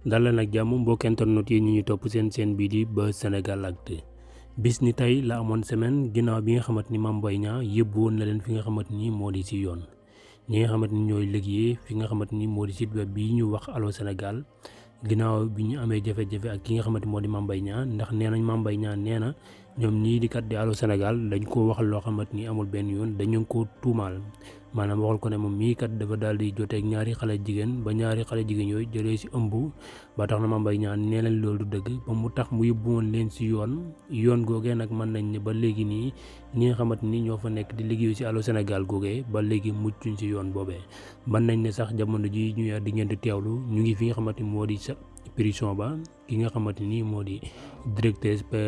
dalal ak jàmm mbokk internet yi ñu topp seen bii di Buzz Sénégalactu bis ni tey la amoon semaine ginnaaw bi nga xamante ni Mame Mbaye Niang yóbbu woon na leen fi nga xamante ni moo di ci yoon ñi nga xamante ni ñooy liggéey fi nga xamante ni moo di site web bi ñu wax Allô Sénégal ginnaaw bi ñu amee jafe-jafe ak ki nga xamante moo di Mame Mbaye Niang ndax nee nañ Mame Mbaye Niang nee na ñoom ñii di kat di Allô Sénégal dañ ko wax loo xamante ni amul benn yoon dañu ko tuumaal maanaam waxal ko ne moom mii kat dafa daal di joteeg ñaari xale jigéen ba ñaari xale jigéen yooyu jëlee ci ëmb ba tax na Mame Mbaye Niang nee nañ loolu du dëgg ba mu tax mu yóbbu woon leen ci yoon googee nag mën nañ ne ba léegi nii ñi nga xamante ni ñoo fa nekk di liggéeyu ci Allô Sénégal googee ba léegi muccuñ ci yoon boobee mën nañ ne sax jamono ji ñu di ngeen di teewlu ñu ngi fi nga xamante ni moo di sa prison ba ki nga xamante ni moo di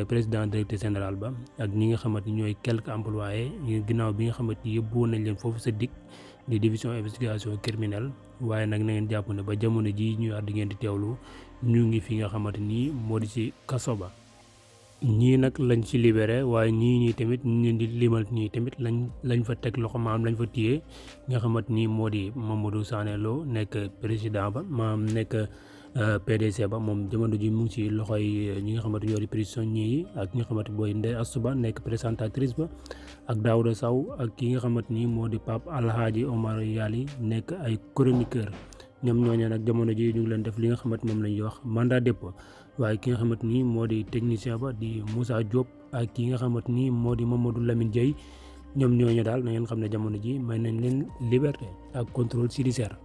président directeur général ba ak ñi nga xamante ni ñooy quelques employés ginnaaw bi nga xamante ni yóbbu woon nañ leen foofu sa DIC di division investigation criminelle waaye nag na ngeen jàpp ne ba jamono ji ñu di ngeen di teewlu ñu ngi fi nga xamante ni moo di ci kaso ba ñii nag lañ ci libéré waaye ñii tamit ñu leen di limal ñii tamit lañ fa teg loxo maam lañ fa téye nga xamante ni moo di Mamadou Sané Lo nekk président ba maam nekk PDC ba moom jamono ji mu ngi ci loxoy ñi nga xamante ñoo di prisonniers yi ak ñi nga xamante booy Ndeye Astou Ba nekk présentatrice ba ak Daouda Sow ak ki nga xamante ni moo di Pape Alhaji Omar Yali nekk ay chroniqueur ñoom ñooñu nag jamono ji ñu ngi leen def li nga xamante moom la ñuy wax mandat dépôt waaye ki nga xamante ni moo di technicien ba di Moussa Diop ak ki nga xamante ni moo di Mamadou Lamine Dieye ñoom ñooñu daal na ngeen xam ne jamono ji may nañ leen liberté ak contrôle judiciaire